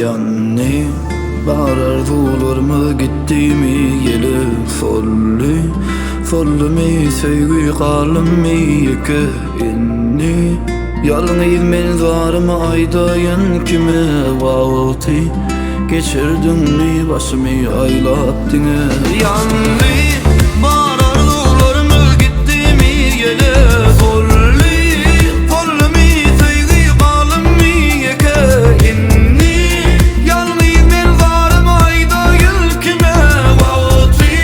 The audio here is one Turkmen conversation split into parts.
Ýandy Bar arzuwlarymyz gitdimi ýele Soldy Soldumy söýgi galdymy ýeke indi Ýalňyz men zarymy aýdaýyn kime Wagty geçirdiňmi başymy aýlap diňe Ýandy bar arzuwlarymyz gitdimi ýele Soldy soldumy söýgi galdymy ýeke Indi ýalňyz men zarymy aýdaýyn kime Wagty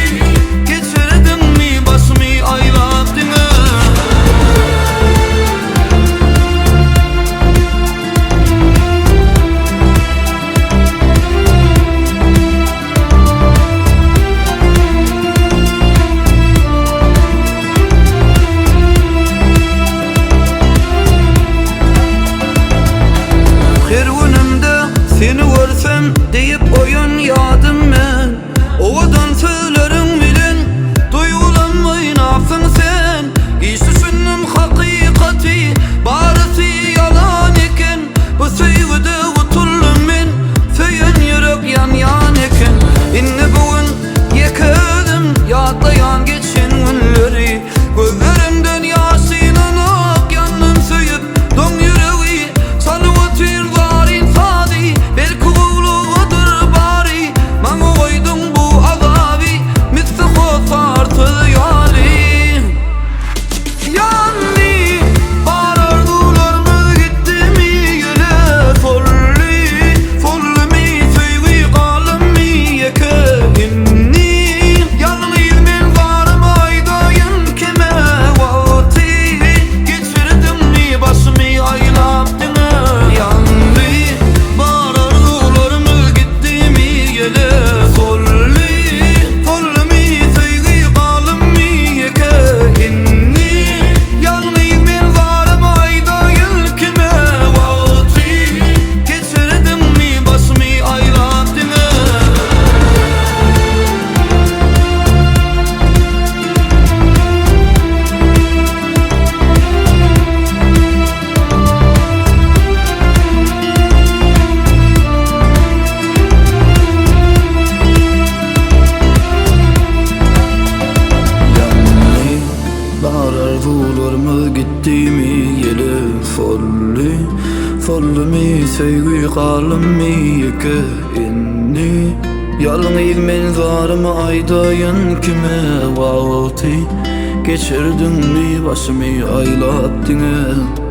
geçirdiňmi başymy aýlap diňe. Her günümde seni görsem diýip oýanýadym men Owadan sözleriň bilen duýgulanmaýnapsyň sen Giç düşündim hakykaty barysy ýalan eken Bu söýgüde gutuldym men söýen ýürek ýanýan eken Indi bu gün ýeke özüm ýatlaýan geçen günleri Gözlerimden ýaş synanok ýandym söýüp doň ýüregi Çalyp otyr zaryn sazy belki gowlugydyr bary Maňa goýduň bu azaby misli hossarsyz ýaly. Ýandy, bar arzuwlarymyz gitdimi ýele Soldy, soldumy söýgi galdymy ýeke Indi ýalňyz men zarym aýdaýyn kime Wagty geçirdiňmi başymy aýlap diňe Ýandy, bar arzuwlarymyz gitdimi ýele Soldy, soldumy söýgi galdymy ýeke Indi ýalňyz men zarym aýdaýyn kime Wagty geçirdiňmi başymy aýlap diňe. Ýandy bar arzuwlarymyz gitdimi ýele Soldy, soldumy söýgi galdymy ýeke Indi ýalňyz men zarymy aýdaýyn kime Wagty geçirdiňmi başymy aýlap diňe.